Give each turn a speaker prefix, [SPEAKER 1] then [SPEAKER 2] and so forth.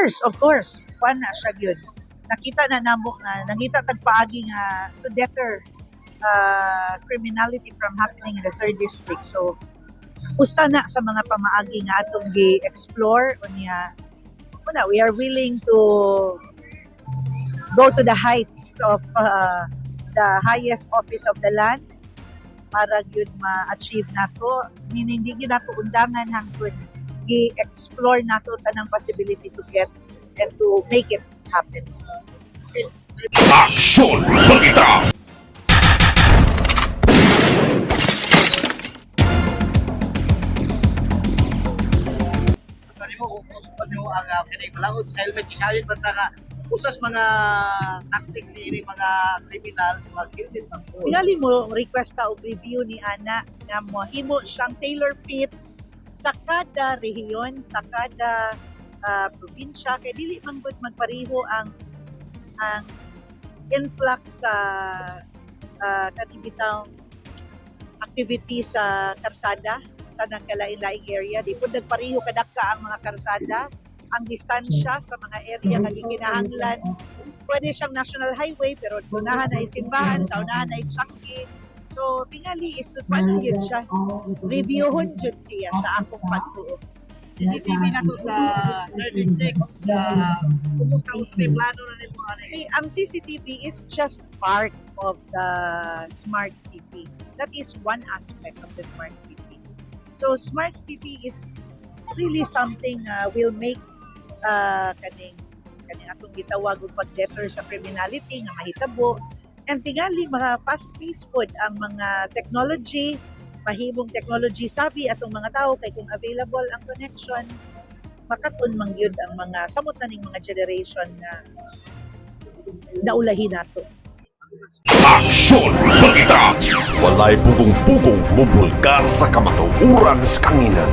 [SPEAKER 1] Course, of course. Kuan na siya gyud. Nakita na namo nga nangita tag paagi nga to deter criminality from happening in the third district. So usa na sa mga pamaagi nga atong gi-explore unya wala, we are willing to go to the heights of the highest office of the land para gyud ma-achieve nato, meaning di gyud nato undangan hangtod gi-explore nato tanang possibility to get and to make it happen.
[SPEAKER 2] Aksyon Balita!
[SPEAKER 3] Kani mo kung pa nimo ang kini balaod sa helmet, gisalit man ta nga usas mga tactics ni ini mga kriminal sa mga guilty pa po.
[SPEAKER 1] Tingali mo request ta og review ni ana nga mohimo siyang tailor fit sa kada rehiyon, sa kada probinsya kay dili man gud magpareho ang influx sa kaning bitawng activity sa karsada sa nagkalain-laing area. Di pud nagpareho kadaka ang mga karsada, ang distansya sa mga area nga gikinahanglan. Pwede siyang national highway pero sa unahan ay simbahan, sa unahan ay changke. So tingali is to paano yun siya, reviewhon jud siya sa akong pagtuo.
[SPEAKER 3] CCTV na to sa third district. Kumusta sa may plano na nimo ani?
[SPEAKER 1] Okay, ang CCTV is just part of the smart city. That is one aspect of the smart city. So smart city is really something will make kaning kaning atong gitawag og pag-deter sa criminality nga mahitabo, and tingali mga fast paced pod ang mga technology, mahimong technology savvy atong mga tao kay kung available ang connection, makatun man gyud ang mga samot na ning mga generation nga naulahi nato.
[SPEAKER 2] Aksyon Balita!
[SPEAKER 4] Walay pugong-pugong mubulgar sa kamatuoran sa kanginan.